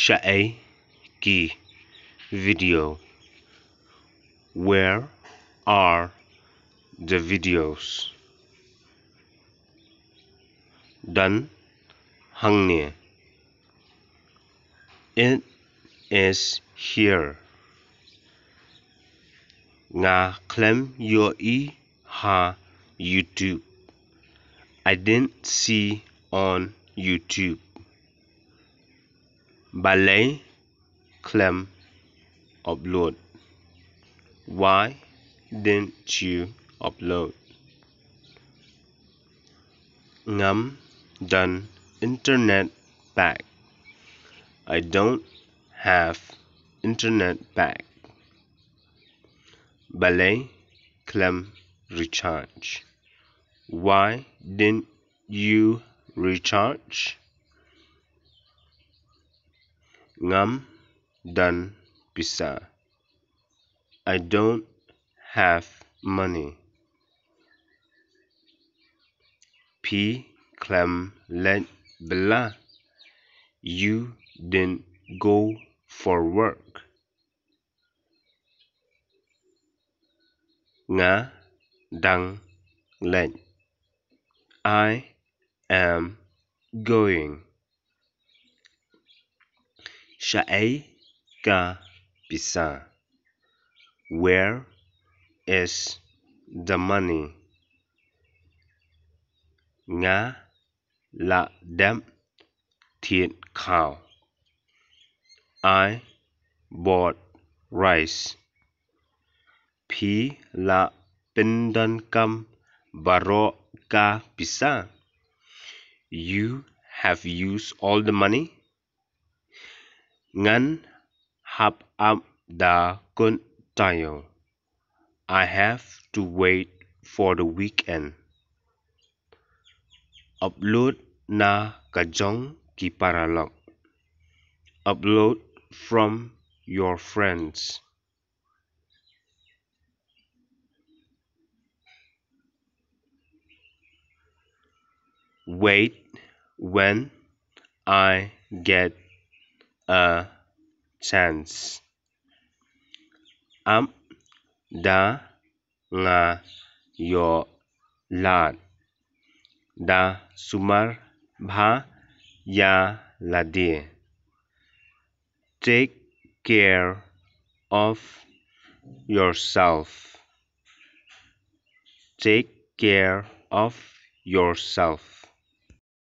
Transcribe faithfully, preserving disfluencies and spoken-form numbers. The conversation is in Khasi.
Shaei ki video? Where are the videos? Don hangne. It is here. Nga khlem ïohi ha YouTube. I didn't see on YouTube. Balei khlem upload? Why didn't you upload? Ngam don internet pack. I don't have internet pack. Balei khlem recharge? Why didn't you recharge? Ngam don pisa. I don't have money. Phi khlem leit bylla. You didn't go for work. Nga dang leit. I am going. Shaei ka pisa? Where is the money? Nga la dep thied khaw. I bought rice. Phi la pyndonkam baroh ka pisa? You have used all the money. Ngan hap ap da kut taïew. I have to wait for the weekend. Upload na ka jong ki paralok. Upload from your friends. Wait when I get a chance. Ap da nga ïoh lad. Da sumar bha ïa lade. Take care of yourself. Take care of yourself.